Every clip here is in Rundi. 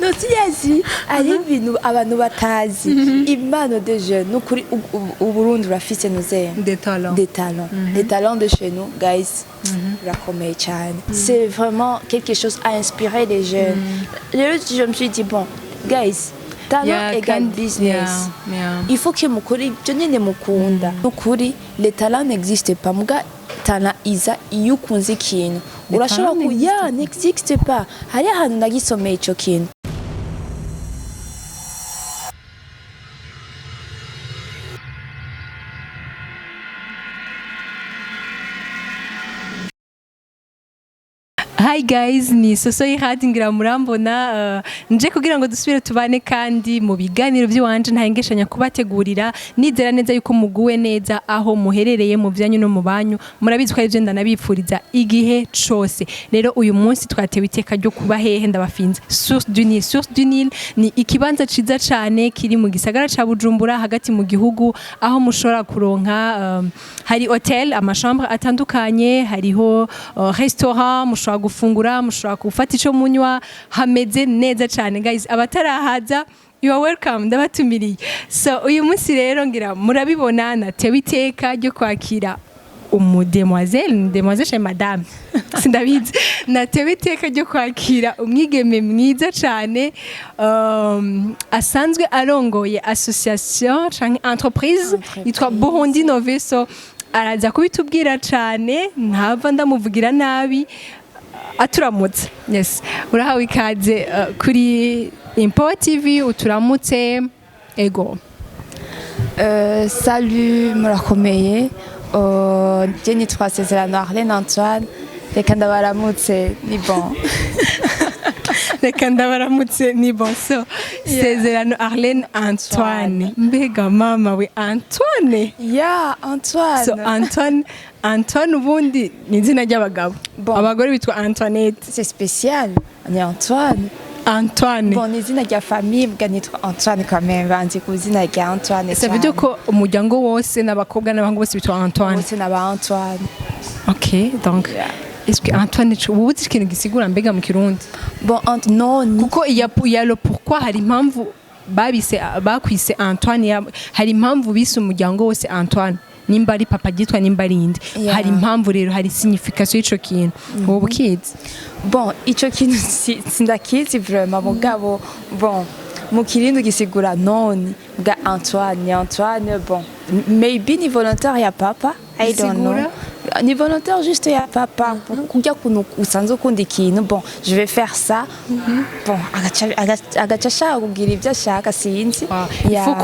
Ntuziyazi ari ibintu abantu batazi, impano de jeunes. Nukuri Uburundi urafise nuze Des talents. Des talents, des talents de chez nous, guys, birakomeye cyane. C'est vraiment quelque chose à inspirer les jeunes. Rero je me suis dit: bon guys, talent égale business. Il faut que mukore ibyo nyine mukunda. Nukuri les talents n'existent pas, muga talent iza iyo ukunze ikintu. Urashobora ku ya n'existe pas. Hari ahantu nagisomeye ico kintu. Hi guys, ni Soso y'Ihadi, ngira murambona, nje kugira ngo dusubire tubane kandi mu biganiro by'iwanje ntahengeshanya kubategurira. Nizera neza yuko muguwe neza aho muherereye, mu byanyu no mu banyu. Murabizi ko aribyo ndanabipfuriza igihe cose. Rero uyu munsi twatewe iteka ryo kuba hehe? Ndabafinze Source du Nil. Source du Nil ni ikibanza ciza cane kiri mu gisagara ca Bujumbura, hagati mu gihugu, aho mushobora kuronka hari hotel, amachambre atandukanye, hariho restaurant, mushobora gufungura, mushobora gufata ico munywa. Hameze neza cane guys. Abatarahaza, you are welcome, ndabatumiriye. So uyu munsi rero ngira murabibona, natewe iteka ryo kwakira umudemoiselle, demoiselle chez madame, sindabizi. Natewe iteka ryo kwakira umwigeme mwiza cane, asanzwe arongoye association canke entreprise yitwa Burundi Nove. So araza kubitubwira cane, ntava ndamuvugira nabi. Aturamutse. Yes, urahawe ikaze kuri Impower TV, uturamutse, ego. Salut, murakomeye. Je nitwa Sezerano Arlene Antoine. Reka ndabaramutse, ni bon. Reka ndabaramutse, ni bon. So Sezerano Arlene Antoine, mbega mama we, Antoine! Ya, Antoine. So Antoine, Antoine ubundi ni izina ry'abagabo. Bon. Abagore bitwa Antoinette. C'est spécial, ni Antoine. Antoine. Bon, ni izina rya famille, mbwa nitwa Antoine quand même, banzi ku izina rya Antoine. Ça veut dire ko umuryango wose, n'abakobwa n'abahungu bose bitwa Antoine? Bose n'aba Antoine. Ok, donc est-ce que Antoine ubu uzi ikintu gisigura mbega mu Kirundi? Bon, non, ni Kuko il y a le pourquoi, hari impamvu babise, bakwise Antoine, hari impamvu bise umuryango wose Antoine, nimba ari papa ryitwa, nimba ari indi. Hari impamvu rero, hari signification y'ico kintu, wowe ukizi? Bon, ico kintu sindakizi vraiment, mugabo bon, mu Kirundi gisigura noni, bwa Antoine ni Antoine. Bon, maybe ni volontaire ya papa, I don't know. Gisigura? Ni volontaire juste ya papa, kurya kuntu usanzwe ukunda ikintu: bon, je vais faire ça. Bon, agaca ashaka kugira ibyo ashaka, sinzi.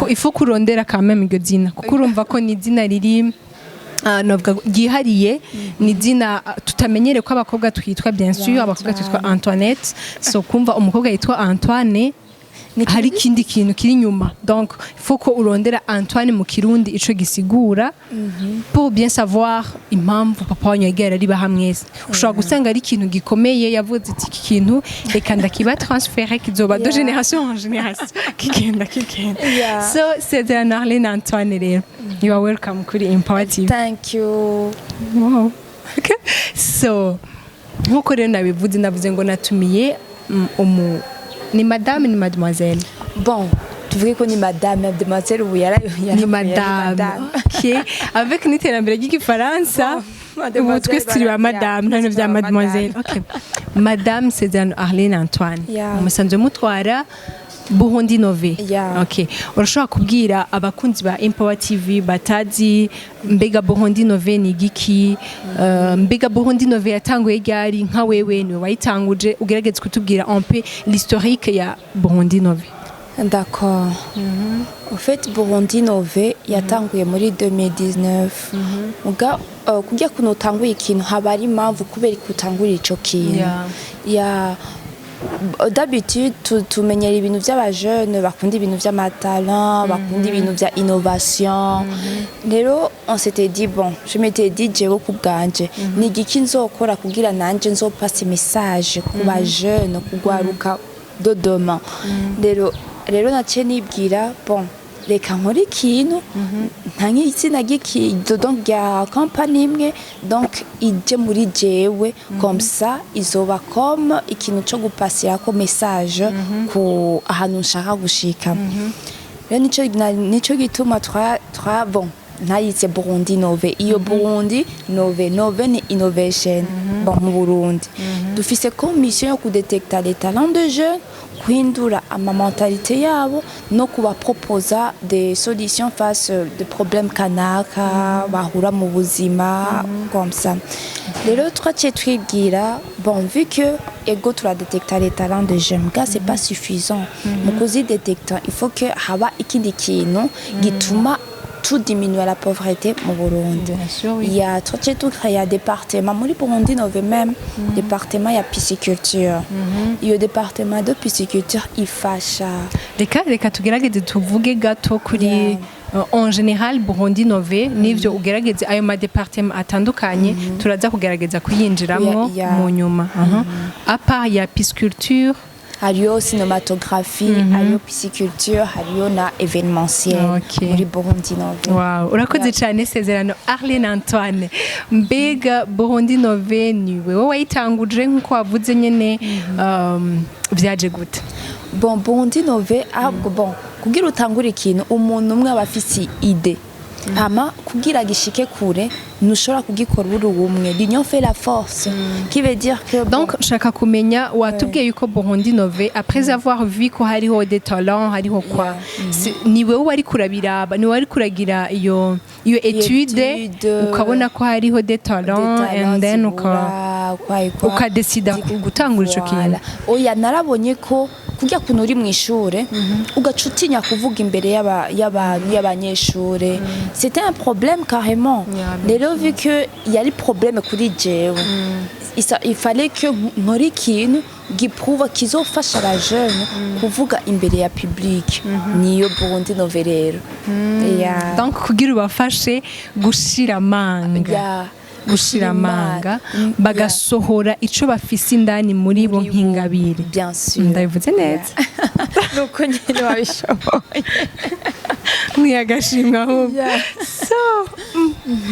Il faut kurondera quand même iryo zina, kuko urumva ko ni izina riri novuga ryihariye, ni izina tutamenyereye ko abakobwa twitwa. Bien sûr, abakobwa twitwa Antoinette. So kumva umukobwa yitwa Antoine, hari ikindi kintu kiri inyuma. Donc il faut ko urondera Antoine mu Kirundi ico gisigura, pour bien savoir impamvu papa wanyu yagiye araribaha mwese. Ushobora gusanga ari ikintu gikomeye, yavuze ati: iki kintu reka ndakiba transférer, kizoba de génération en génération, kigenda kigenda. So Sezerano Arlene Antoine rero, you are welcome kuri Empower TV. Thank you. Wow. Okay. So nkuko rero nabivuze, navuze ngo natumiye umu ni madame, ni mademoiselle? Bon, tuvuge ko ni madame. Mademoiselle ubu Ni madame. Okay, avec n'iterambere ry'igifaransa, ubu Mademoiselle. twese turi ba madame, nta bintu bya mademoiselle. Okay, madame Sezerano Arlene Antoine, musanzwe mutwara Burundi Nove. Okay, urashobora kubwira abakunzi ba Empower TV batazi mbega Burundi Nove ni igiki, mbega Burundi Nove yatanguye ryari? Nka wewe niwe wayitanguje, ugerageze kutubwira un peu l'historique ya Burundi Nove. D'accord. En fait, Burundi Nove yatanguye muri 2019. Muga kurya kuntu utanguye ikintu, haba ari impamvu kubera ko utangura ico kintu. Ya, d'habitude tumenyera ibintu by'abajene bakunda ibintu by'amatalent, bakunda ibintu bya innovation. Rero on s'était dit, bon, je m'étais dit jewe ku bwanje, ni igiki nzokora kugira nanje nzopasa message ku bajene, kugwaruka de demain? Rero naciye nibwira, bon, Reka nkore ikintu nta nk'izina ry'ikintu, donc rya company imwe, donc ije muri jewe, comme ça izoba comme ikintu co gupasirako message ku ahantu nshaka gushika. Rero nico gituma twa bon ntayitse Burundi Nove. Iyo Burundi Nove, Nove ni innovation. Bon, mu Burundi dufise comme mission yo kudetekta les talents de jeunes, guhindura ama mentalité yabo no kubaproposa des solutions face de problèmes kanaka bahura mu buzima. Comme ça rero twaciye twibwira: bon, vu que ego turadetekta les talents de jeunes, ga c'est pas suffisant. Mu kuzidetekta, il faut que haba ikindi kintu gituma tout diminuer la pauvreté mu Burundi. Bien sûr, oui. Il y a twaciye ducréa département muri Burundi Nove, même département ya pisciculture. Iyo département de pisciculture ifasha Reka tugerageze tuvuge gato kuri en général Burundi Nove n'ivyo, ugerageze ayo ma département atandukanye, turaza kugerageza kuyinjiramwo mu nyuma. À part ya pisciculture? Hariyo cinématographie, hariyo pisciculture, hariyo na événementiel muri Burundi Nove. Wow, urakoze cyane. Sezerano Arlene Antoine, mbega Burundi Nove ni wewe wayitanguje nk'uko wavuze nyene, vyaje gute? Bon, Burundi Nove ahubwo, bon, kugira utangure ikintu, umuntu umwe aba afise idée, hama kugira gishike kure ntushobora kugikora uri umwe. L'union fait la force, qui veut dire que bon, Donc nshaka kumenya, watubwiye yuko Burundi Nove, après avoir vu ko hariho des talents, hariho quoi, ni wewe wari kurabiraba, ni wewe wari kuragira iyo étude, étude, ukabona ko hariho des talents, and then uka ukadesida gutangura ico kintu. Oya, narabonye ko kurya kuntu uri mu ishure ugaca utinya kuvuga imbere y'abantu, y'abanyeshure, c'était un problème carrément. Yeah, Rero vu que yari problème kuri jewe, il fallait que nkore ikintu giprouva kizofasha aba jeunes kuvuga imbere ya public. Niyo Burundi Nove rero. Yeah. Donc kugira ubafashe gushira amanga, gushira amanga, bagasohora ico bafise indani muri bo nk'ingabire. Bien sûr. Ndabivuze neza? Nuko nyine wabishoboye. Mwiyagashimwe ahubwo. So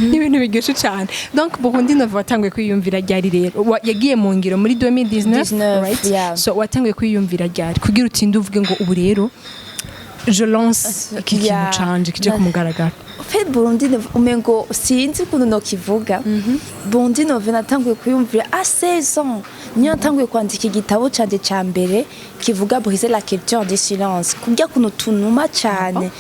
ni ibintu biryoshye cyane. Donc Burundi Nove watanguye kwiyumvira ryari rero? Yagiye mu ngiro muri 2019, 19, right? Yeah. So watanguye kwiyumvira ryari kugira utinde uvuge ngo ubu rero je lance iki kintu canje kije ku mugaragaro? En fait, Burundi Nove, umengo sinzi ukuntu nokivuga. Burundi Nove natanguye kuyumvira à 16 ans. Niyo natanguye kwandika igitabo canje ca mbere kivuga briser la culture du silence. Kurya kuntu tunuma cane.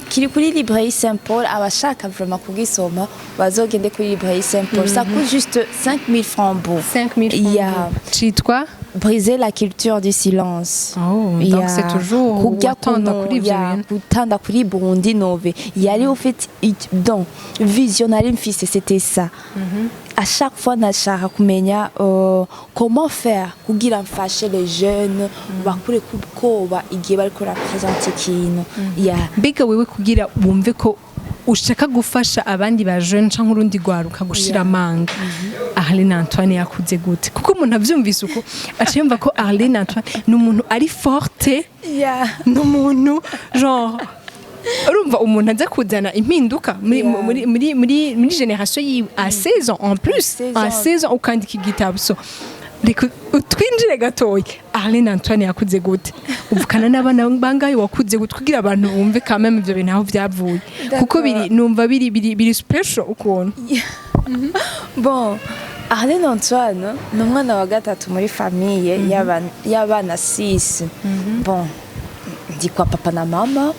Kiri kuri librairie Saint-Paul, abashaka vraiment kugisoma bazogende kuri librairie Saint-Paul. Ça coûte juste 5000 francs bu. 5000 francs? Yeah. Citwa? Briser la culture du silence. Oh, donc c'est toujours Kurya watanda kuntu kuri ivyo bintu. Gutanda kuri Burundi Nove yari au fait donc vision nari mfise, c'était ça. À chaque fois nashaka kumenya comment faire kugira mfashe les jeunes bakure ku bwoba igihe bariko barapresenta ikintu. Yeah. Mbega wewe kugira wumve ko ushaka gufasha abandi ba jeune canke urundi rwaruka gushira amanga, Arlene Antoine yakuze gute? Kuko umuntu avyumvise uko aca yumva ko Arlene Antoine ni umuntu ari forte, ni umuntu genre urumva umuntu aza kuzana impinduka muri muri génération yiwe à 16 ans en plus. 16 À ans. 16 ans ukandika igitabo. So reka utwinjire gatoya, Arlene Antoine yakuze gute? Uvukana n'abana bangahe? Wakuze gute kugira abantu bumve quand même ivyo bintu aho vyavuye, kuko biri numva biri special ukuntu. Bon, Arlene Antoine ni umwana wa gatatu muri famille y'abana 6. Bon, ndi kwa papa na mama.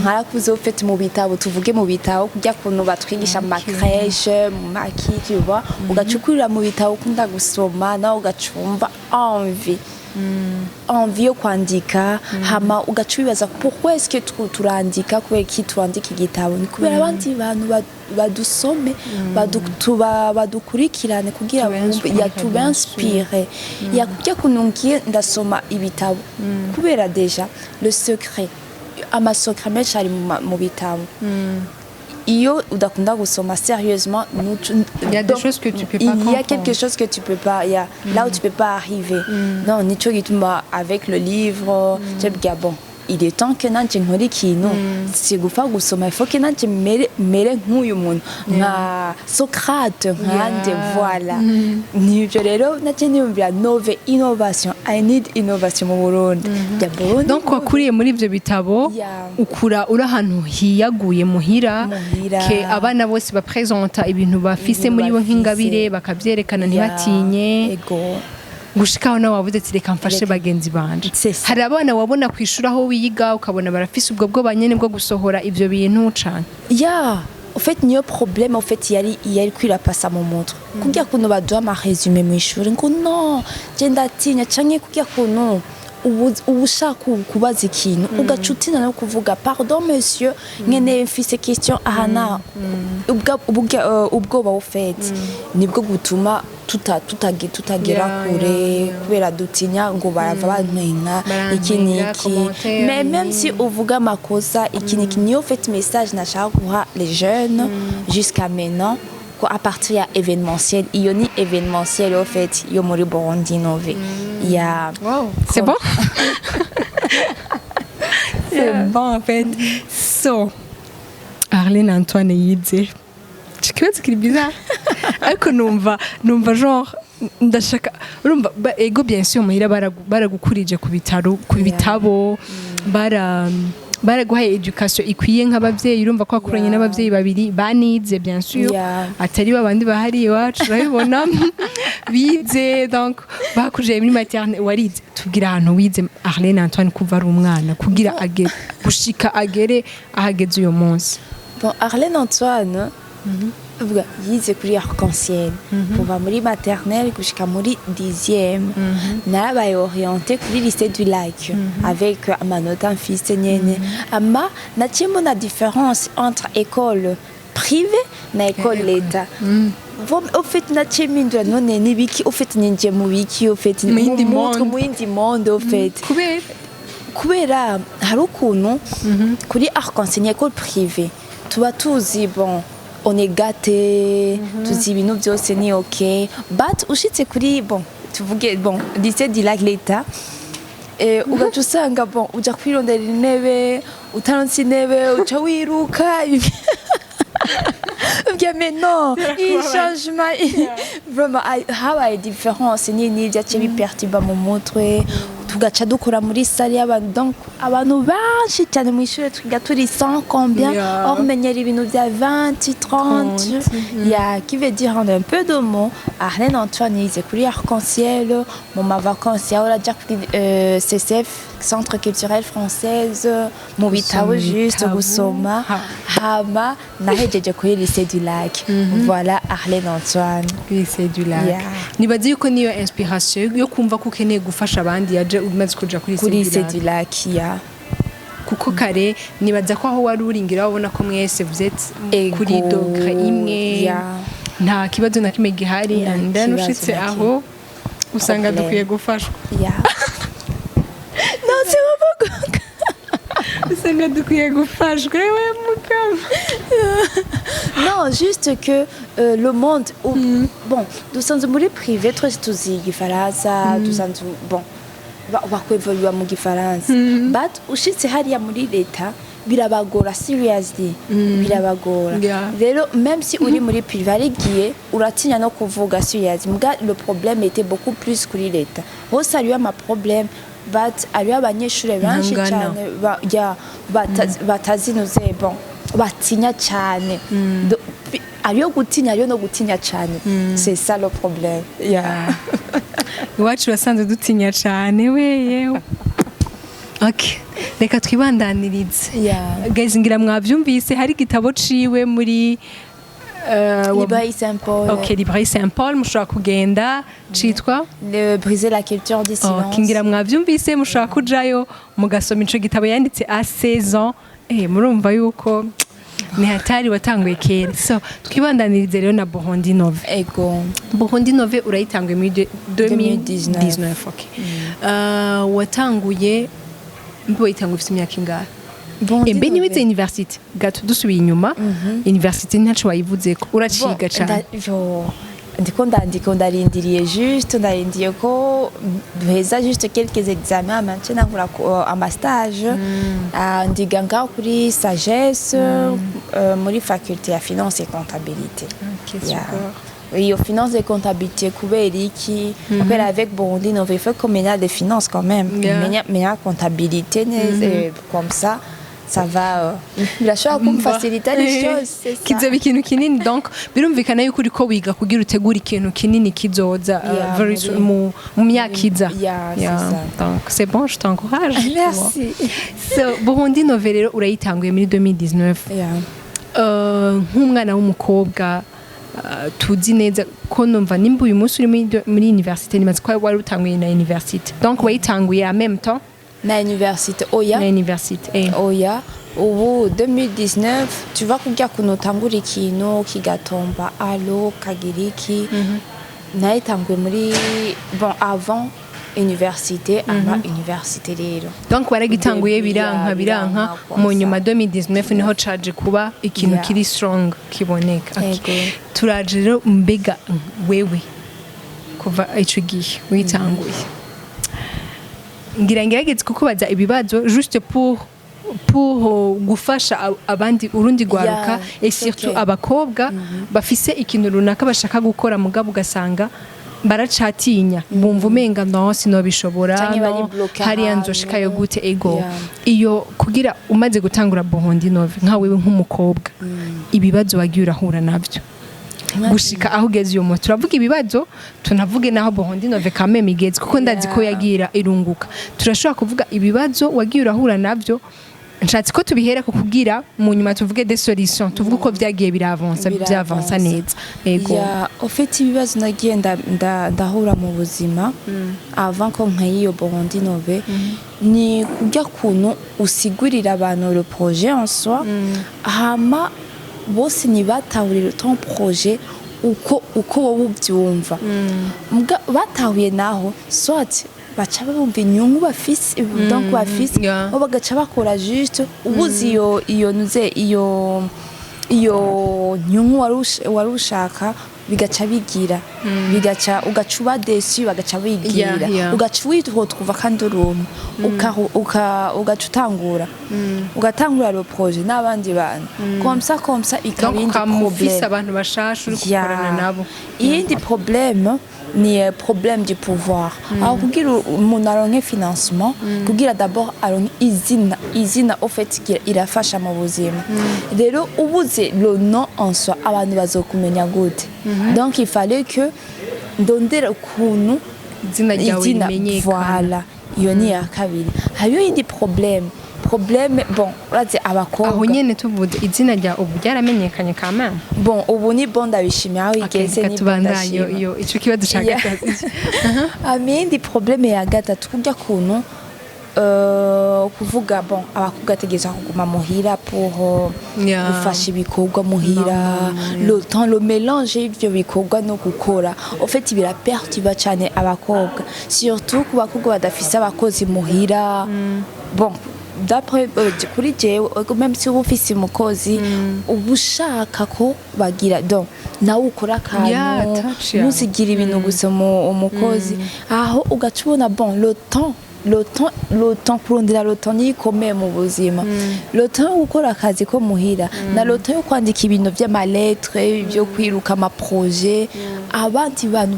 Nkarakuze ufite mu bitabo, tuvuge mu bitabo, kurya kuntu batwigisha mu ma crèche, mu maki, tu vois, ugaca ukurira mu bitabo, ukunda gusoma, nawe ugacumva envie yo kwandika, hama ugaca wibaza: pourquoi est-ce que turandika? Kubera iki turandika igitabo? Ni kubera abandi bantu badusome, badukurikirane kugira bumve Tubinspire, ya tubinspire. Ya kurya kuntu ngiye ndasoma ibitabo, kubera déjà le secret, ama secret menshi ari mu bitabo. Iyo udakunda gusoma sérieusement, Il y a des donc, choses que tu peux pas il y a comprendre. Quelque chose que tu peux pas, il y a là où tu peux pas arriver. Non, nico gituma avec le livre, mm. Bon, Il est temps que nanje nkora ikintu, sigufa gusoma, il faut que nanje mere nk'uyu muntu, nka Socrate, nkande. Voilà, nivyo rero naje niyumvira nove innovation. I need innovation mu Burundi ya Burundi. Donc wakuriye muri ivyo bitabo, ukura uri ahantu hiyaguye muhira, Muhira. Ke abana bose bapresenta ibintu bafise Ibintu muri bo bafise. nk'ingabire, bakavyerekana ntibatinye, gushikaho nawe wavuze ati: "Reka mfashe bagenzi banje." C'est ça. Hari abana wabona ku ishuri aho wiga, ukabona barafise ubwo bwoba nyene bwo gusohora ivyo bintu cane? Ya, en fait niyo problème, en fait yari kwirapasa mu mutwe kugira kuntu baduha ama résumé mu ishuri ngo no je ndatinya, canke kugira kuntu ubu ushaka kubaza ikintu ugaca utinya no kuvuga: "Pardon monsieur, nkeneye, mfise question aha." Na ubwoba ufite nibwo gutuma tutagera kure, kubera dutinya ngo barava bantwenga iki Barantwenga, niki. Commentaire, Mais même si uvuga amakosa, iki niki, niyo fait message nashaka guha les jeunes jusqu'à maintenant, ko à partir ya événementiel, iyo ni événementiel au fait yo muri Burundi Nove ya. Wow. C'est bon? C'est bon en fait. So, Arlene Antoine yize. Ikibazo kiri bizarre. Ariko numva genre ndashaka, urumva ego, bien sûr, muhira baragukurije ku bitaro, ku bitabo, baraguhaye education ikwiye nk'abavyeyi. Urumva ko wakuranye n'abavyeyi babiri banize, bien sûr, atari babandi bahari iwacu, urabibona, bize. Donc bakuje muri maternelle, warize. Tubwira ahantu wize, Arlene Antoine, kuva ari umwana kugira agere, gushika agere ahageze uyu munsi. Bon, Arlène Antoine uvuga yize kuri Arc-en-Ciel kuva muri maternelle gushika muri 10e. Narabaye orientée kuri lycée du Lac avec amanota mfise nyene, ama naciye mbona différence entre école privée na école l'État. Bon, au fait naciye mpindura: none nibiki? Au fait ninjiye mu biki? Au fait Mu yindi mutwe, monde. Mu yindi monde au fait. Kubera? Kubera hari ukuntu kuri Arc-en-Ciel, école privée, tuba tuzi, bon, on est gâté, tuzi ibintu byose ni ok, but ushitse kuri, bon, tuvuge, bon, lycée du Lac l'État, ugaca usanga, bon, uja kwirondera intebe, utaronse intebe uca wiruka. Ubwira, mais non, il changement vraiment habaye différence nini, byaciye biperturba mu mutwe, tugaca dukora muri salle y'abantu, donc abantu benshi cyane mu ishuri, twiga turi 100 combien. Or menyera ibintu bya 20, 30, ya qui veut dire, en un peu de mots, Arlène Antoine yize kuri Arc-en-Ciel. Mu ma vacances yahora ajya kuri CCF, Centre Culturel Française, mu bitabo, juste ibitabo. Gusoma. Hama nahejeje kuri lycée du Lac. Voilà Arlène Antoine. Lycée du Lac. Nibaze yuko niyo inspiration yo kumva ko ukeneye gufasha abandi yaje umaze kuja kuri kuri lycée lycée du du Lac. Lac, ya. Kuko kare nibaza ko aho wari uringira wabona ko mwese vous êtes Ego, kuri degré imwe, nta kibazo na kimwe gihari. Nta And then kibazo ushitse na kimwe. aho usanga Problème. dukwiye gufashwa. Ya, non, c'est vraiment Usanga dukwiye gufashwa, we mugabo. Non, juste que le monde où, bon, dusanzwe muri privé twese tuzi igifaransa, dusanzwe, bon, bakwevoluwa mu gifaransa, but ushitse hariya muri leta birabagora, seriously birabagora. Rero même si uri muri privé, hari igihe uratinya no kuvuga, seriously. Muga le problème était beaucoup plus kuri leta. Hose hariyo ama problème, but hariyo abanyeshuri benshi Ntangana. cyane ya, batazinuze, bon, batinya cyane. Hariyo gutinya, hariyo no gutinya cyane, c'est ça le problème, yeah. Iwacu wasanze dutinya cyane we. Yewe, okay, reka twibandanirize. Guys, ngira mwavyumvise, hari igitabo ciwe muri Librairie Saint-Paul. Okay, Librairie Saint Paul, mushobora kugenda, citwa Le briser la culture du silence. Okay, ngira mwavyumvise, mushobora kujayo mugasoma ico gitabo yanditse à 16 ans. Murumva yuko ni hatari, watanguye kera. So twibandanirize rero na Burundi Nove. Ego. Burundi Nove urayitanguye muri 2019. 2019, okay. Watanguye mbe wayitanguye ufite imyaka ingahe? Burundi Mbe Nove. niwize university gato, dusubiye inyuma, university ntaco wayivuzeko, uraciga cane? Ndiko ndandika, ndarindiriye, juste ndarindiriye ko duheza juste quelques examens, hama nce ntangura ama stage. Ah, ndiga ngaho kuri Sagesse, muri faculté ya finance et comptabilité. Ok, Yeah. super. Iyo finance et comptabilité, kubera iki? Kubera avec Burundi Innove, il faut qu'on des finances quand même. Menya comptabilité neza, comme ça ça va, birashobora kumfacilita les choses, c'est ça. Kizoba ikintu kinini. Donc birumvikana yuko uriko wiga kugira utegure ikintu kinini kizoza very soon, mu myaka iza. Yeah, c'est ça. Donc c'est bon, je t'encourage, tu vois. Merci. So Burundi Innove rero urayitanguye muri 2019. Yeah. Nk'umwana w'umukobwa, tuzi neza ko numva nimba uyu munsi uri muri université, nimaze ko wari utanguye na université, donc wayitanguye en même temps Na université, oya. Na université, eh. Oya, ubu 2019, tu vas kurya kuntu utangura ikintu kigatomba alo kagira iki. Nayitanguye muri, bon, avant université, ama université rero. Donc waragitanguye, Début, biranka, yeah, biranka, biranka, mu nyuma comme ça. 2019 niho caje kuba ikintu kiri strong kiboneka. Okay. Ego. Turaje rero, mbega wewe kuva ico gihe witanguye, ngira ngerageze kukubaza ibibazo juste pour gufasha abandi urundi rwaruka Yeah, et it's surtout okay. abakobwa bafise ikintu runaka bashaka gukora, mugabo ugasanga baracatinya, bumva umenga no sinobishobora, Canke bari no bloqué hariya ahantu. nzoshikayo gute? Ego. Iyo kugira umaze gutangura Burundi Innove, nka wewe nk'umukobwa, ibibazo wagiye urahura navyo gushika aho ugeze uyu munsi, turavuga ibibazo, tunavuge naho Burundi Innove kameme igeze, kuko ndazi ko yagira irunguka. Turashobora kuvuga ibibazo wagiye urahura navyo. Nshatse ko tubihera ku kugira mu nyuma tuvuge des solutions, tuvuge uko byagiye biravansa, byavansa neza. Ego. Ya, au fait, ibibazo nagiye ndahura mu buzima avant ko nk'iyo Burundi Innove ni kurya kuntu usigurira abantu le projet en soi, hama bose ntibatahurire ton projet uko wowe ubyumva. Batahuye naho, soit baca bumva inyungu bafise, donc bafise bo bagaca bakora juste ubuze iyo nuze iyo nyungu wari ushaka, bigaca bigira bigaca ugaca uba déçu, bagaca bigira ugaca witwotwuva kandi urumwe ugaca utangura ugatangura le projet n'abandi bantu comme ça, comme ça ikaba Donc iyindi ukamufise problème. abantu bashasha uri Ya. gukorana nabo. Iyindi problème ni problème du pouvoir. Aho kugira umuntu aronke financement, kugira d'abord aronke izina. Izina au fait irafasha mu buzima. Rero ubuze le nom en soi, abantu bazokumenya gute? Donc il fallait que ndondera ukuntu izina ryawe izina rimenyekana. Voilà, iyo ni iya kabiri. Hariyo iyindi problème, bon, urazi abakobwa. Aho nyene tuvuze izina rya ubu ryaramenyekanye quand même. Bon, ubu ni bon, ndabishimiye aho igeze, ni bon. Tubandanye. Ndashima. Iyo ico kibazo ca gatatu. Iyindi problème ya gatatu, kurya kuntu kuvuga, bon, abakobwa ategerezwa kuguma muhira pour gufasha ibikorwa muhira, le temps, le mélange y'ivyo bikorwa no gukora, au fait biraperturba cane abakobwa, surtout ku bakobwa badafise abakozi muhira. Bon, d'après kuri jewe, même si uba ufise umukozi, uba ushaka ko bagira, donc nawe ukora akantu, touch, yeah. ntusigire ibintu gusa umukozi. Aho ugaca ubona, bon, le temps kurondera le temps niyo ikomeye mu buzima, le temps yo gukora akazi ko muhira na le temps yo kwandika ibintu vy'ama lettres, byo kwiruka ama projets. Abandi bantu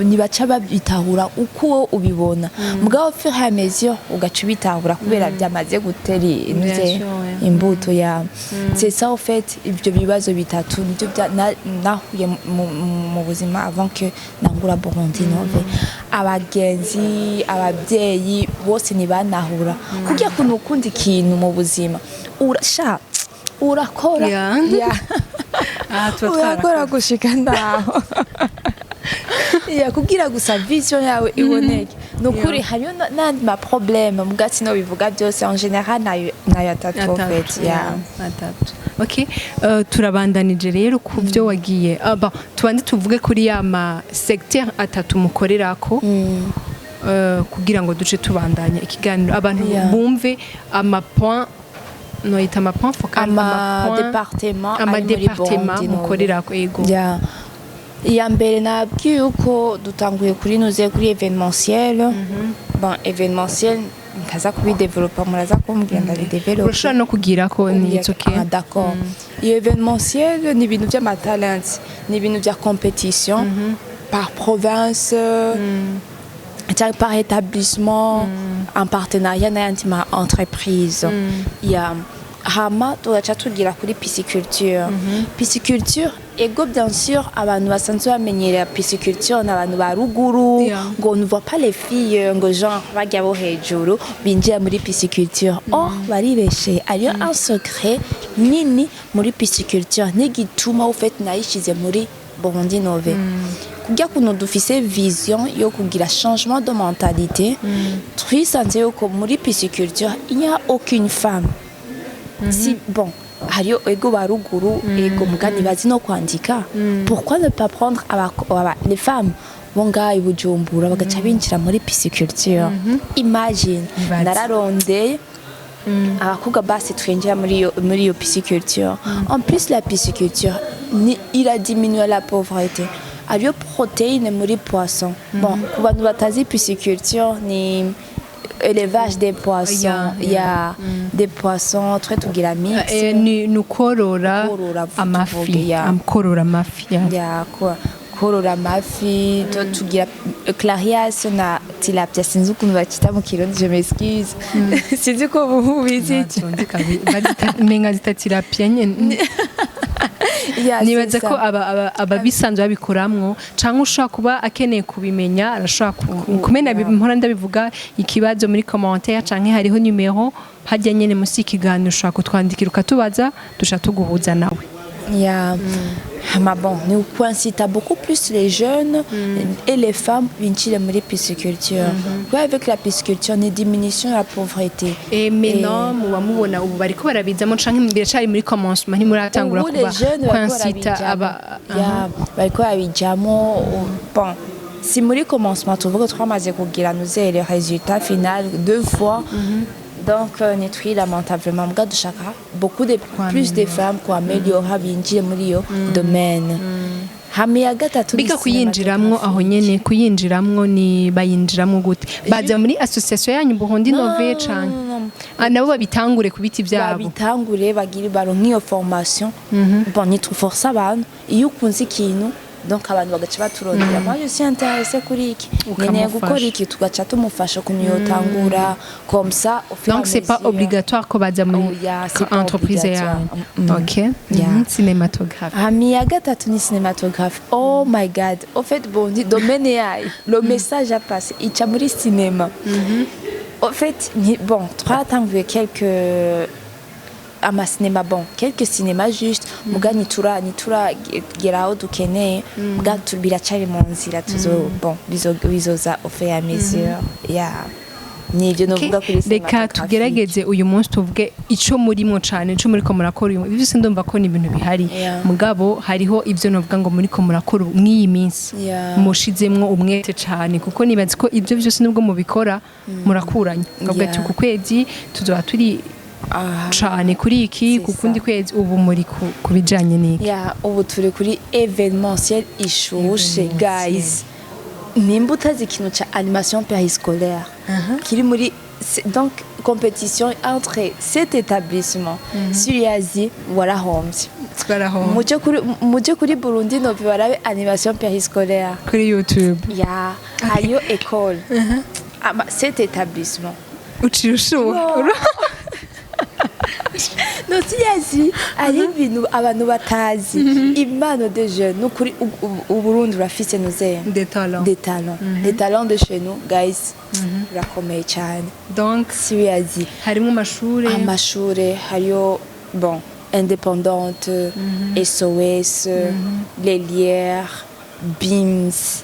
ntibaca babitahura uko wowe ubibona, mugabo au fur et à mesure ugaca ubitahura kubera byamaze gutera Bien sûr, ouais. imbuto ya. C'est ça, au fait, ibyo bibazo bitatu nibyo nahuye mu buzima avant que nangura Burundi Innove. Abagenzi, ababyeyi bose ntibanahura kugira kuntu ukunda ikintu mu buzima, urasha urakora. Aha tuba Urakora twarakora gushika ndaho ya kugira gusa vision yawe iboneke. Ni ukuri hariyo n'andi ma problème, muga sinobivuga byose. En général nayo atatu, en fait, yeah. Atatu, okay. Turabandanije rero ku byo wagiye, bon, tubanze tuvuge kuri ya ma secteur atatu mukorerako, kugira ngo duce tubandanya ikiganiro, abantu bumve ama point, noyita ama point focal, ama département ama ari muri département Burundi Innove. mukorerako, ego. Yeah. Iya mbere nabwiye yuko dutanguye kuri nuze kuri événementiel. Bon, événementiel ntaza kubidevelopa, muraza kumbwira ndabidevelopa. Urashobora no kugira ko ni it's okay. Ah, d'accord. Iyo événementiel ni ibintu by'amatalents, ni ibintu bya compétition par province cyangwa par établissement, en partenariat n'ayandi ma entreprise ya. Hama tugaca tugira kuri pisciculture. Pisciculture, ego, bien sûr, abantu basanzwe bamenyerera pisciculture ni abantu ba ruguru, ngo on ne voit pas les filles, ngo genre bajya bo hejuru binjira muri pisciculture. Or baribeshe, ariyo un secret nini muri pisciculture n'igituma au fait nayishize muri Burundi Nove, kurya kuntu dufise vision yo kugira changement de mentalité. Twisanze yuko muri pisciculture il n'y a aucune femme. Si bon, hariyo ego ba ruguru, ego, mugani bazi no kwandika. Pourquoi ne pas prendre les femmes bo ngaha i Bujumbura bagaca binjira muri pisciculture? Imagine. Ibaze. Nararondeye abakobwa basi twinjira muri iyo pisciculture. En plus, la pisciculture ni iradiminue la pauvreté, hariyo protéine muri poisson. Bon, ku bantu batazi, pisciculture ni élevage des poissons. Il y a des poissons, twe tugira mix. Ni ukorora Korora, amafi. Tuvuge, yeah. Korora amafi, yeah. Ya, korora amafi. Tugira clarias na tilapia, sinzi ukuntu bakita mu Kirundi, je m'excuse, sinzi ko mubizi. Ntazo menga zita tilapia nyene. Yeah, Nibaza c'est ko ça. Ababisanzwe babikoramwo canke ushobora kuba akeneye kubimenya arashobora kumena. Mpora ndabivuga, ikibazo muri commentaire canke hariho numero hajya nyene musi y'ikiganiro, ushobora kutwandikira ukatubaza, duca tuguhuza nawe. Yeah. Mais bon, nous incitons beaucoup plus les jeunes et les femmes binjire muri pisciculture. Ouais, avec la pisciculture, ni diminution de la pauvreté. Et maintenant muba mubona ubu bariko barabizamo canke biracari muri commencement, ntimuratangura Ubu kuba les jeunes bariko kwincita barabijamo. aba? Yeah, bariko barabijamo. Bon, si muri commencement, tuvuga twamaze kugira nuze le résultat final deux fois. Donc nitwi lamentablement mbwa dushaka beaucoup de plus de femmes kuameliora binjire muri iyo domaine. Hama iya gatatu ni Biga kuyinjiramwo aho nyene, kuyinjiramwo ni bayinjiramwo gute? Baza muri association yanyu Burundi Nove canke? Non, non. Ah, nabo babitangure ku biti vyabo? Babitangure, bagire baronke iyo formation. Bon, nituforce abantu, iyo ukunze ikintu, donc abantu bagaca baturondera: "Moi, je suis intéressée kuri iki, nkeneye gukora iki." Tugaca tumufasha ukuntu yotangura, comme ça au fur et Donc à c'est pas mesure. obligatoire ko baza muri Oh, yeah, c'est pas entreprise obligatoire. yanyu. Ok. Yeah. Cinématographe. Hama iya gatatu ni cinématographe. Oh my God, au fait, bon, ni domaine yayo, le message a passé, ica muri cinéma. Au fait bon, twaratanguye quelques amasinema, bon, quelques cinémas juste, muga ntituragera aho dukeneye, muga biracari mu nzira, tuzo bon, bizoza au fur et à mesure. Yeah, nivyo novuga kuri Reka cinématographique. tugerageze uyu munsi tuvuge ico murimo cane, ico muriko murakora uyu. Ibyo ndumva ko ni ibintu bihari, mugabo hariho ibyo novuga ngo muriko murakora ubu mw'iyi minsi, mushizemwo umwete cane, kuko nibaza ko ibyo byose nubwo mubikora murakuranya ukavuga ati ku kwezi tuzoba turi cane kuri iki, C'est ku kundi ça. kwezi. Ubu muri ku bijanye n'iki? Ya, ubu turi kuri événementiel ishushe. Événementiel. Guys, nimba utazi ikintu ca animation périscolaire kiri muri donc compétition entre cet établissement, suriyazi warahombye. Twarahomba. Muje kuri Burundi Nove barabe animation périscolaire. Kuri YouTube. Ya, hariyo école ama cet établissement. Uciye ushuha. No, siyazi ari ibintu abantu batazi, impano de jeunes. Nukuri Uburundi urafise nuze Des talents. Des talents, des talents de chez nous, guys, urakomeye cyane. Donc siyazi. Harimo amashure? Amashure hariyo, bon, Indépendante, SOS, Les Lierres, BIMS,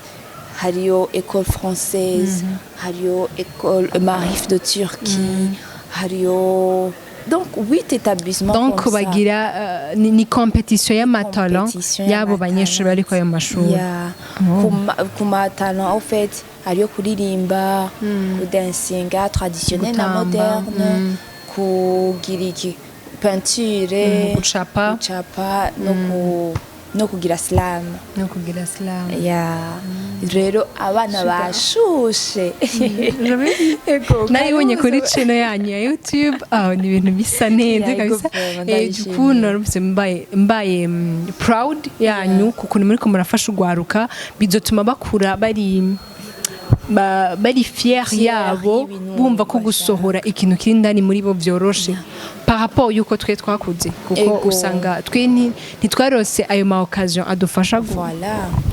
hariyo école française, hariyo école Marif de Turquie, hariyo donc huit établissements Donc comme ça. Bagira ni compétition y'amatalent Compétition y'abo y'amatalent. banyeshuri bari kuri ayo mashuri. Yeah. Ku ma talent, en fait, hariyo kuririmba, kudansinga traditionnel na Gutamba, moderne, kugira iki, peinture, Gucapa. Gucapa no ku No kugira slam. No kugira slam. Ya, rero abana bashushe. Ego, Nayibonye kuri karibu. Channel yanyu ya YouTube, aho ni ibintu bisa neza. Yego, Kabisa. vraiment, ndabishimiye. Ukuntu narumvise mbaye proud yanyu kukuntu muriko murafasha urwaruka, bizotuma bakura bari fier Fier yabo, y'ibintu bumva ko bashaka. gusohora ikintu kiri indani muri bo vyoroshe par rapport yuko twe twakuze, kuko usanga twe ntitwarose ayo ma occasion adufasha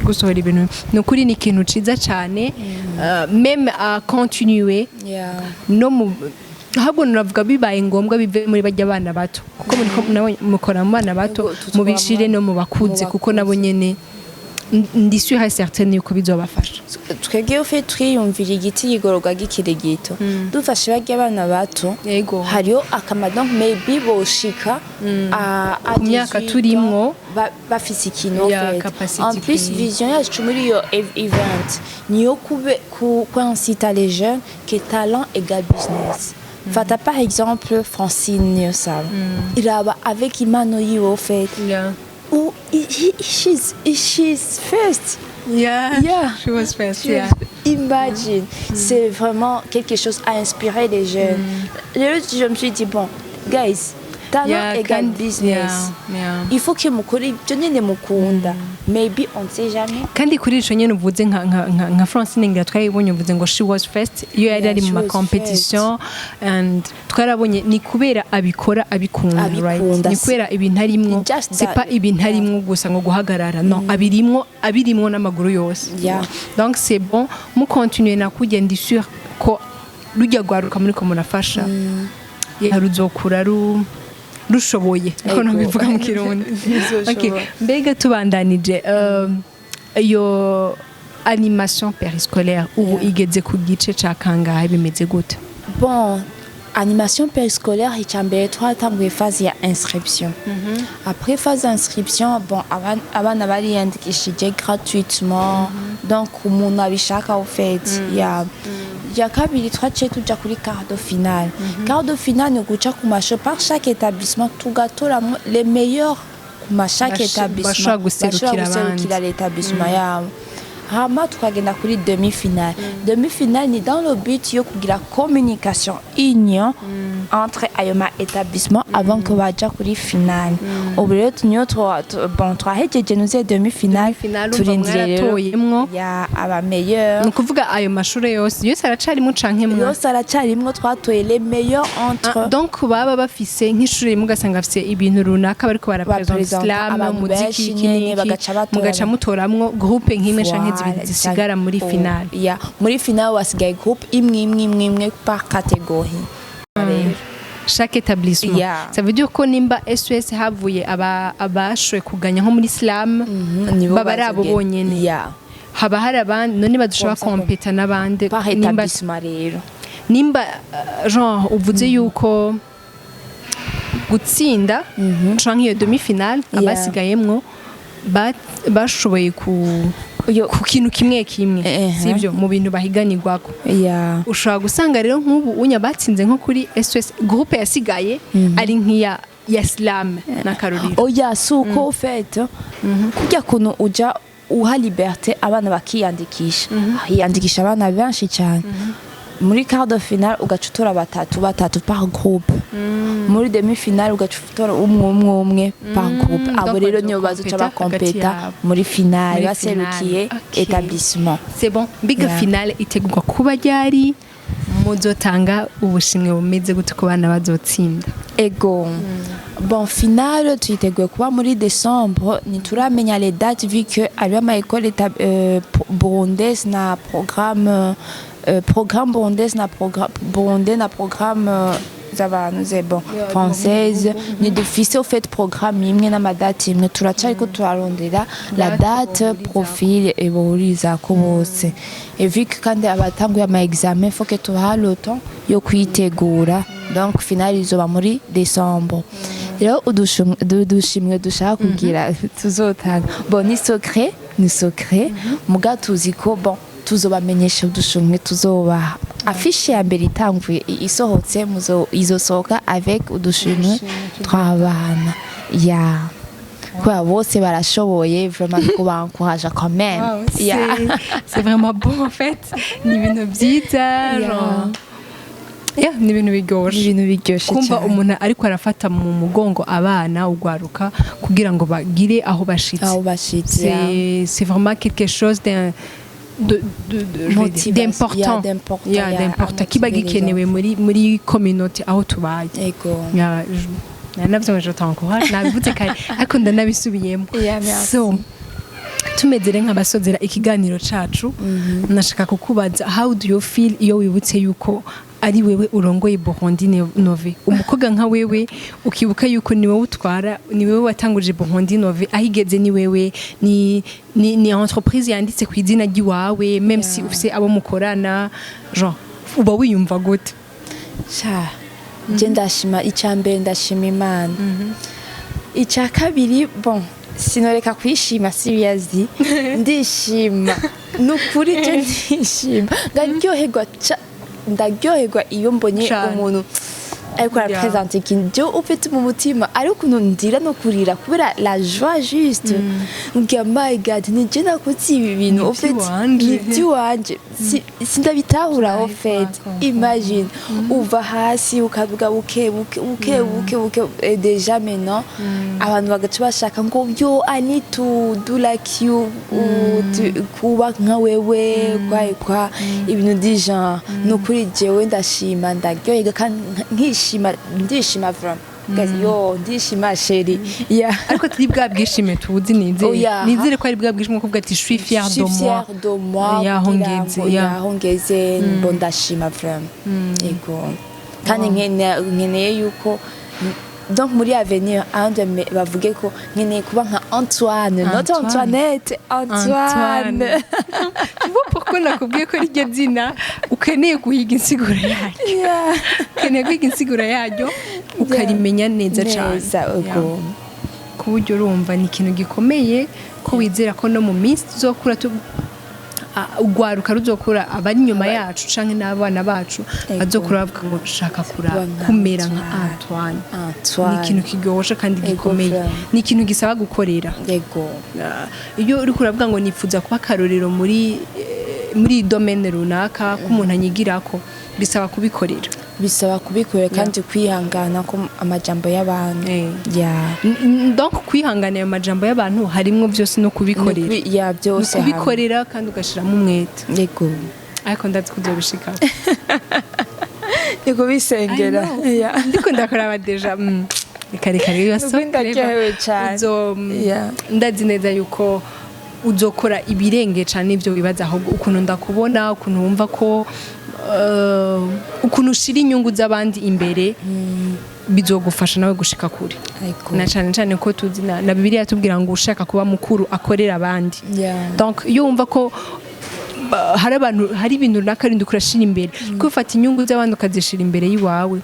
gusohora ibintu. Ni ukuri ni ikintu ciza cyane, même à continuer no mu ahubwo nuravuga bibaye ngombwa bive muri bajya abana bato, kuko muriko nabo mukora mu bana bato, Yego, tutwama mubishire no mu bakuze, mu kuko nabo bakuze. nyene ndi sûre et certaine yuko bizobafasha. Twebwe ufe twiyumvira igiti yigororwa gikiri gito, dufashe barya abana bato, hariho akamaro. Donc maybe boshika à Ku myaka 18 turimwo. ans, bafise ikintu Ya, en fait. capacity En plus, ikwiye. vision yacu muri iyo event niyo kube ku inciter les jeunes que talent égale business. Fata par exemple Francine Niyonsaba, iraba avec impano yiwe au fait où she's first. She was first, yeah. Imagine, c'est vraiment quelque chose à inspirer les jeunes. Rero je me suis dit, bon, guys, talent égale business. Il faut que mukore ibyo nyine mukunda. Maybe, on ne sait jamais. Kandi kuri ico nyene uvuze nka Francine, ngira twarabibonye, uvuze ngo she was first iyo yari Yeah, ari mu she ma was competition, and twarabonye ni kubera abikora abikunda, right? Abikunda, Ni kubera ibintu arimwo. Just C'est that. pas ibintu arimwo gusa ngo guhagarara, no, abirimwo, abirimwo n'amaguru yose. Donc c'est bon, mu continuer na kujya, ndi sûr ko rujya rwaruka muri ko murafasha, yeah, ruzokura rushoboye ko nobivuga mu Kirundi. Ruzoshobora. Okay. Mbega tubandanije, iyo animation périscolaire ubu igeze ku gice ca kangahe? Bimeze gute? Bon, animation périscolaire, icya mbere twatanguye phase ya inscription. Après phase inscription, bon, abana bariyandikishije gratuitement, donc umuntu abishaka au fait. Ya kabiri, twaciye tuja kuri quart de finale. Quart de finale ni uguca ku mashuri par chaque établissement, tugatoramwo les meilleurs ku ma chaque établissement bashobora guserukira bashobora guserukira abandi. L'établissement yabo. Hama tukagenda kuri demi-finale. Demi-finale ni dans le but yo kugira communication, union entre ayo ma établissement avant que baja kuri finale. Ubu rero niyo bon, twahejeje nuze demi-finale. Demi-finale, urumva Turindiriye rero mwaratoyemwo. Ya aba meilleur. Ni ukuvuga ayo mashuri yose yose aracarimwo canke mwa Yose aracarimwo, twatoye les meilleurs entre. Ah, donc baba bafise nk'ishuri rimwe, ugasanga bafise ibintu runaka bariko barapresenta, Bapresenta slam, abantu umuziki, benshi iki nyene, n'iki, bagaca batora. Mugaca mutoramwo groupe nk'imwe canke zibiri Voilà, zisigara muri Oh, finale. yeah. Muri finale wasigaye groupe imwe imwe imwe imwe par catégorie rero. Chaque établissement. Yeah. Ça veut dire ko nimba SOS havuye aba abashoye kuganya nko muri slam, Nibo baba ari abo bazogenda. bonyene. Haba hari abandi none badushobora Comme ça, kompeta n'abandi par nimba établissement rero. Nimba genre uvuze yuko gutsinda canke iyo demi finale, abasigayemwo bashoboye ku kintu kimwe kimwe, sivyo, mu bintu bahiganirwako, ushobora gusanga rero nk'ubu unya batsinze nko kuri SOS, groupe yasigaye ari nk'iya ya slam n'akarorero. Oya, si uko. Fait kurya kuntu uja uha liberté abana bakiyandikisha, hiyandikisha abana benshi cyane muri quart de finale, ugaca utora batatu batatu par groupe. Muri demi finale ugaca utora umwe umwe umwe par groupe. Abo Donc rero nibo bazoca bazokompeta hagati bakompeta yabo. Muri finale Muri baserukiye finale. Okay. établissement. C'est bon. Biga finale itegurwa kuba ryari? Muzotanga ubushimwe bumeze gute ku bana bazotsinda? Ego. Bon, finale tuyiteguye kuba muri décembre. Ntituramenya les dates vu que hariho ama école burundaise na programme programme burundaise na programme burundais na programme z'abantu ze, bon, française. Ntidufise au fait programme imwe n'amadate imwe. Turacariko turarondera la Date date profil ibuhurizako bose, et vu que kandi abatanguye ama examen, faut que tubaha le temps yo kwitegura. Donc finale izoba muri décembre. Rero udushimwe dushaka kugira tuzotanga, bon, ni secret, ni secret, muga tuzi ko, bon, tuzobamenyesha udushimwe tuzobaha. Affiche ya mbere itanguye isohotse, izosohoka avec udushimwe tw'abana ya. Kubera bose barashoboye, vraiment kuba encourager quand même. Wow, c'est vraiment bon en fait. Ni ibintu byiza, genre, yeah, ni ibintu biryoshe. Ni ibintu biryoshe kumva cyane. Umuntu ariko arafata mu mugongo abana, ugwaruka, kugira ngo bagire aho bashitse. Aho bashitse, yeah. C'est vraiment quelque chose d'un de, je vais dire, Motivation, d'important. yeah, d'important, Yeah, yeah, d'important à kiba motiver les gikenewe muri communauté aho tubaye. Ego. Yeah, navyo je t'encourage, nabivuze kare ariko ndanabisubiyemo. Yeah, merci. So tumeze rero nk'abasozera ikiganiro cacu, nashaka kukubaza: how do you feel iyo wibutse yuko ari wewe urongoye Burundi Nove? Umukobwa nka wewe, ukibuka yuko ni wowe utwara, ni wewe watanguje Burundi Nove, aho igeze ni wewe, ni entreprise yanditse ku izina ry'iwawe, même si ufise abo mukorana, genre uba wiyumva gute? Sha, je ndashima. Icya mbere ndashima Imana, icya kabiri, bon, sinoreka kwishima. Seriously, ndishima, ni ukuri je ndishima, ndaryoherwa, ndaryoherwa iyo mbonye Cane. umuntu ariko arapresenta ikintu je ufite mu mutima, ari ukuntu ndira no kurira kubera la joie, juste ngira: "My God, ni je nakoze ibi bintu." Ni Ufite iby'iwanje. Ni iby'iwanje. Sindabitahura en fait. Imagine uva hasi ukavuga buke buke buke buke buke, et déjà maintenant abantu bagaca bashaka ngo: "Yo, I need to do like you," kuba nka wewe, kwa kwa ibintu du genre. Ni ukuri jewe ndashima, ndaryoherwa kandi nkishima, ndishima vraiment. Guys, yo ndishima chérie, yeah. Ariko turi bwa bwishime tuzi, nizere Oya. nizere ko ari bwa bwishime kuvuga ati: "Je suis fière Je de suis moi." fière de moi. Yaho kugira ngeze, ngo yeah. yaho ngeze, mbo ndashima vraiment, yego. Kandi nkeneye yuko donc muri avenir ande bavuge ko nkeneye kuba nka Antoine, not Antoine. Antoinette, Antoine. Tu vois pourquoi nakubwiye ko riryo zina ukeneye guhiga insiguro yaryo? Ukeneye guhiga insiguro yaryo, ukarimenya neza cyane. Neza, yego. Yeah. Ku buryo urumva ni ikintu gikomeye ko wizera ko no mu minsi tuzokura ugwaruka ruzokura, abari inyuma yacu canke n'abana bacu bazokura bavuga ngo: "Shaka kura Kuba nka kumera nka Antoine." Antoine." Antoine. Ni ikintu kiryoshe kandi gikomeye. Vraiment. Ni ikintu gisaba gukorera. Iyo uriko uravuga ngo nifuza kuba akarorero muri domaine runaka ko umuntu anyigirako, bisaba kubikorera. Bisaba kubikorera kandi kwihangana ko amajambo y'abantu. Yeah. Donc kwihangana ayo majambo y'abantu harimwo byose no kubikorera. Ya, byose hamwe. Kubikorera kandi ugashiramo umwete. Yego. Ariko ndazi ko uzobishikako. Ni kubisengera. I know. Ndiko ndakuraba déjà, reka reka rero. Nukuri ndaryohewe cane. Ndazi neza yuko uzokora ibirenge cane ibyo wibaza, ahubwo ukuntu ndakubona, ukuntu wumva ko ukuntu ushira inyungu z'abandi imbere, bizogufasha nawe gushika kure. Na cane cane ko tuzi na Bibiliya yatubwira ngo ushaka kuba mukuru akorera abandi. Donc iyo wumva ko hari abantu, hari ibintu runaka rindi kurashira imbere, kwifata inyungu z'abandi ukazishira imbere y'iwawe,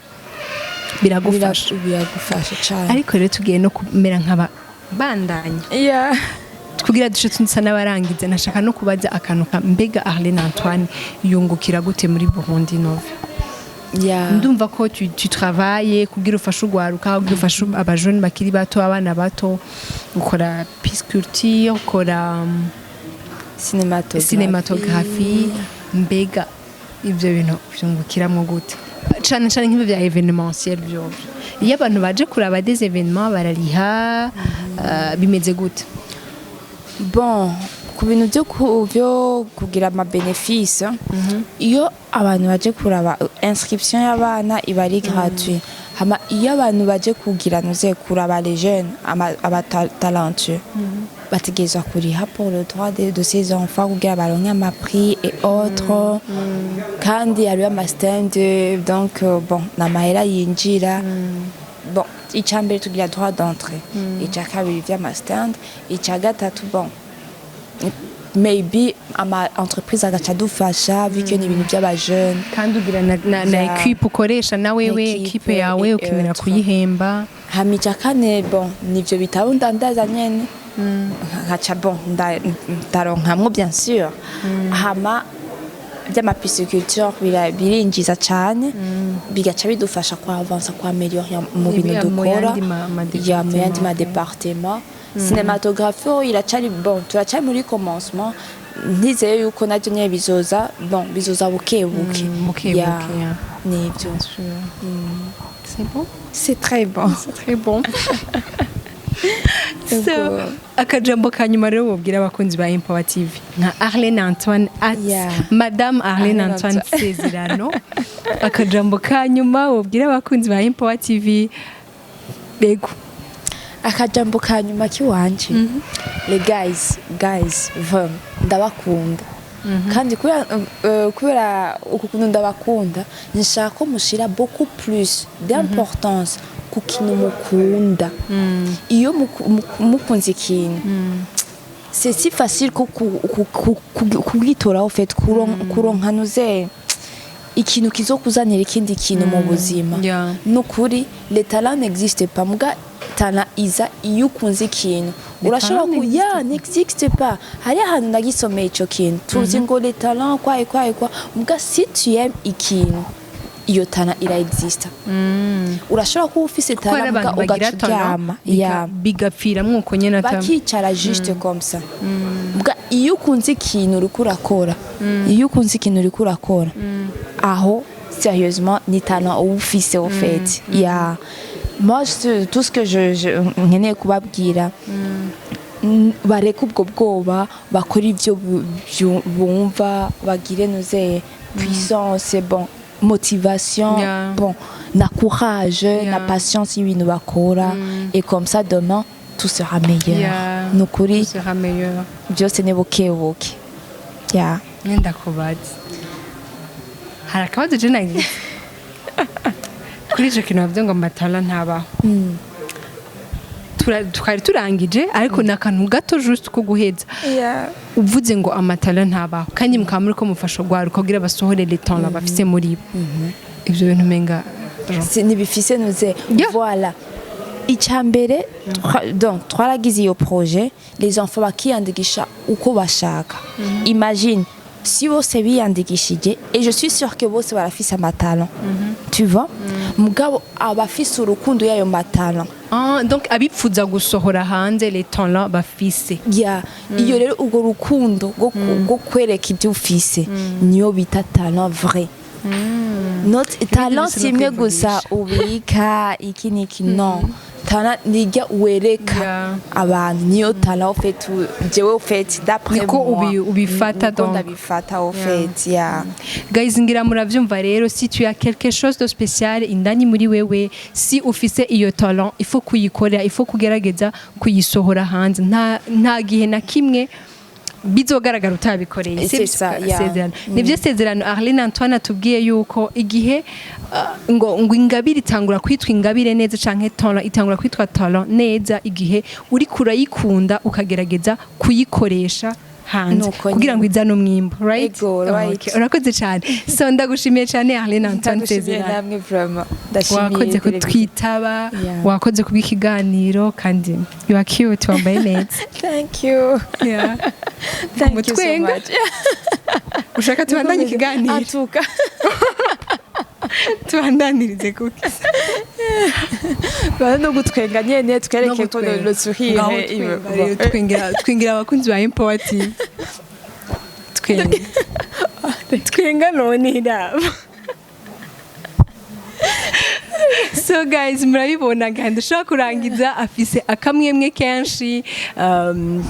biragufasha. Biragufasha cane. Ariko rero tugiye no kumera nk'ababandanya kugira duce tusa n'abarangiza, nashaka no kubaza akantu ka mbega Arlene Antoine yungukira gute muri Burundi Nove? Ndumva ko tu travailles kugira ufashe ugwaruka, kugira ufashe abajene bakiri bato, abana bato, ukora pisciculture, ukora Cinématographie. Cinématographie. Mbega ibyo bintu vyungukiramwo gute, cane cane nk'ibyo bya événementiel vyovyo? Iyo abantu baje kuraba des événements barariha, bimeze gute? Bon, ku bintu byo kugira ama bénéfice, iyo abantu baje kuraba, inscription y'abana iba ari gratuit. Hama iyo abantu baje kugira nuze kuraba les jeunes aba talentueux, bategerezwa kuriha pour le droit de ces enfants kugira baronke ama prix et autres. Kandi hariho ama stand, donc bon, ni amahera yinjira. Bon, icya mbere tugira droit d'entrée, icya kabiri vy'ama stand, icya gatatu, bon, maybe ama entreprise agaca adufasha vu que ni ibintu by'abajene. Kandi ugira na équipe ukoresha na wewe. Équipe, équipe yawe ukemera kuyihemba. Hama icya kane, bon, nivyo bitabo ndandaza nyene, nkaca, bon, ndaronkamwo bien sûr. Hama by'ama pisciculture birinjiza cane, bigaca bidufasha ku avancer, ku améliorer mu bintu mu dukora. Yandi ma Ya, mu yandi ma département. département. Cinématographie ho iracari, bon, turacari muri commencement. Ntizeye yuko navyo nyene bizoza, bon, bizoza buke buke. Buke Yeah, buke, yeah. Nivyo. C'est bon. C'est très bon. C'est très bon. So, akajambo ka nyuma rero wobwira abakunzi ba Empower TV nka Arlene Antoine at Madame Arlene Arlene Antoine Antoine. Sezerano, akajambo ka nyuma wobwira abakunzi ba Empower TV, bego. Akajambo ka nyuma kiwanje, les guys, guys, vraiment ndabakunda. Kandi kubera uku kuntu ndabakunda, nshaka ko mushira beaucoup plus d'importance ku kintu mukunda. Iyo mukunze ikintu, c'est si facile ko kugitora, au fait, kuronka nuze ikintu kizokuzanira ikindi kintu mu buzima. Nukuri, le talent n'existe pas, muga talent iza iyo ukunze ikintu. Urashobora talent ku ya n'existe pas. Hari ahantu nagisomeye ico kintu, tuzi ngo le talent quoi et quoi et quoi, muga si tu aimes ikintu, iyo talent ira exista. Urashobora kuba ufise Kuko hari talent, muga abantu bagira ugaca talent uryama ya bigapfiramwo uko nyene bakicara juste comme ça. Muga iyo ukunze ikintu uriko urakora, iyo ukunze ikintu uriko urakora, aho sérieusement ni talent uba ufise, au fait. Ya, moi, tout ce que je nkeneye kubabwira, bareke ubwo bwoba, bakore ivyo bumva, bagire nuze puissance, bon, motivation, bon, na courage, na patience y'ibintu bakora, et comme ça demain tout sera meilleur. Nukuri, Tout sera meilleur. byose ni buke buke, yeah. Ndakubaza, hari akabazo je nagize kuri ico kintu bavuze ngo ama talent ntabaho. Twari turangije, ariko ni akantu gato juste ko guheza. Uvuze ngo ama talent ntabaho, kandi mukaba muri ko mufasha urwaruka kugira basohore les talents bafise muri bo, ivyo bintu umenga Ntibifise nuze. Voilà, icya mbere, donc twaragize iyo projet, les enfants bakiyandikisha uko bashaka. Imagine si bose biyandikishije, et je suis sûre que bose barafise ama talent, tu vois, mugabo abafise urukundo y'ayo ma talent. Ah, donc abipfuza gusohora hanze les talents bafise. Ya, iyo rero urwo rukundo rwo kwereka ibyo ufise niyo bita talent vrai. Not talent Bisa no imwe gusa ubika iki n'iki, non, talent nijya wereka abantu, niyo talent, au fait. Jewe, au fait, d'après Niko moi, ubifata, niko donc. ndabifata, au fait, ya. Guys, ngira muravyumva rero, si tu as quelque chose de spécial indani muri wewe, si ufise iyo talent, il faut kuyikorera, il faut kugerageza kuyisohora hanze. Nta gihe na kimwe bizogaragara utabikoreye. C'est ça, yeah. Sezerano, nivyo Sezerano Arlene Antoine atubwiye yuko igihe ngo ingabire itangura kwitwa ingabire neza, canke talent itangura kwitwa talent neza, igihe uriko urayikunda ukagerageza kuyikoresha hanze Nuko kugira ngo nyene. izane umwimbu, right? Ego, right. Okay, urakoze cyane. So ndagushimiye cyane, Arlene Antoine Ndagushimiye Sezerano. namwe, vraiment ndashimiye Wakoze televiziyo. kutwitaba. Wakoze kubw'ikiganiro, kandi you are cute, wambaye neza. Thank you. Thank you so Umutwenga. much. Ushaka tubandanye ikiganiro? Antuka. Tubandanirize kuki? Bana no gutwenga nyene, twereke ko le sourire. Ngaho twenga rero, twengera abakunzi ba Empower TV. Twenga, twenga none iraba. So guys, murabibona kandi ushobora kurangiza afise akamwemwe kenshi.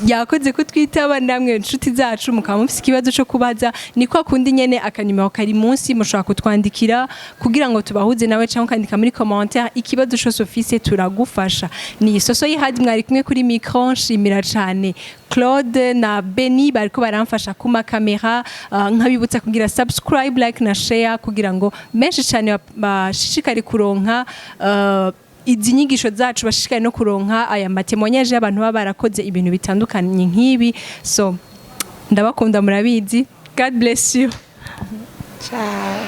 Yakoze kutwitaba. Namwe inshuti zacu, mukaba mufise ikibazo cyo kubaza, ni kwa kundi nyene, akanimero kari munsi, mushobora kutwandikira kugira ngo tubahuze nawe, cyangwa ukandika muri commentaire ikibazo cyose ufise, turagufasha. Ni Soso y'Ihadi mwari kumwe kuri micro. Nshimira cyane Claude na Beni bariko baramfasha kuma kamera. Nkabibutsa kugira subscribe, like na share, kugira ngo menshi cyane bashishikare kuronka izi nyigisho zacu, bashishikare no kuronka aya ma témoignage y'abantu baba barakoze ibintu bitandukanye nk'ibi. So ndabakunda, murabizi. God bless you. Ciao.